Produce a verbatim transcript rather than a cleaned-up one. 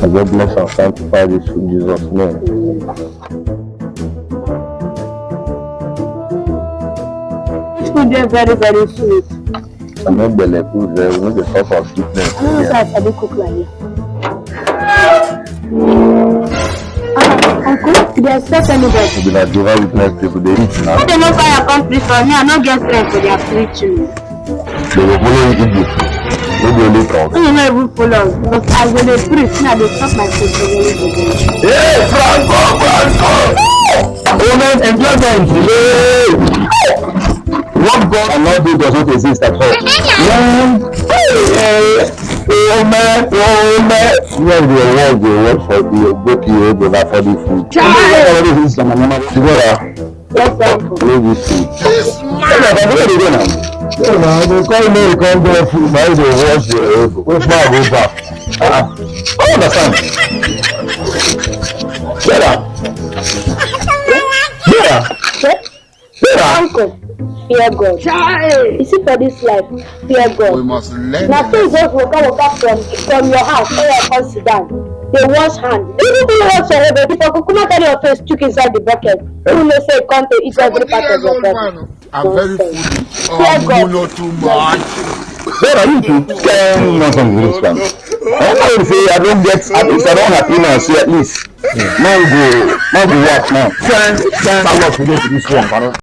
I God bless and sanctify this in Jesus' name. This food dey very, very sweet. I no belle good well, we no dey suffer sickness. I don't know say I sabi cook like this. Ah, uncle, you dey expect anybody? We be like Jehovah Witness people, dey eat now. Make dem no fire come preach for me, I no get strength for their preaching. They go follow you eat this. No be only talk. Make dem no even follow us, because as dem dey preach, me I dey chop my food for very good. Hey, Franco, Franco! Women enjoyment. Hey! What God cannot do does not exist at all. Man, hey, hey, oh man, oh man. You have your work, your work for the book, you have for the food. Chai! You know what it is, my mama. You know that? Yes, uncle. Leave this food. Hey, my brother, where you go now? No, no, I go call me, come get food. Now you go wash your head. Go far, go back. Ah, I don't understand. Get up. Get up. Get up. Uncle, fear God. You see, for this life, fear God. We must learn. Na so you just waka waka from from your house, come here, come sit down. Dey wash hand. Even if you wash your head, but if you kukuma carry your face chook inside the bucket, who know say e come to eat every part of your body? I'm very Nonsense. foolish. Fear Oh, God. you know too much. Brother, you too. Tell me nothing this one. I don't say I don't get, at least I don't happy now. See, at least man go, man go work now. Thank, thank God for this one.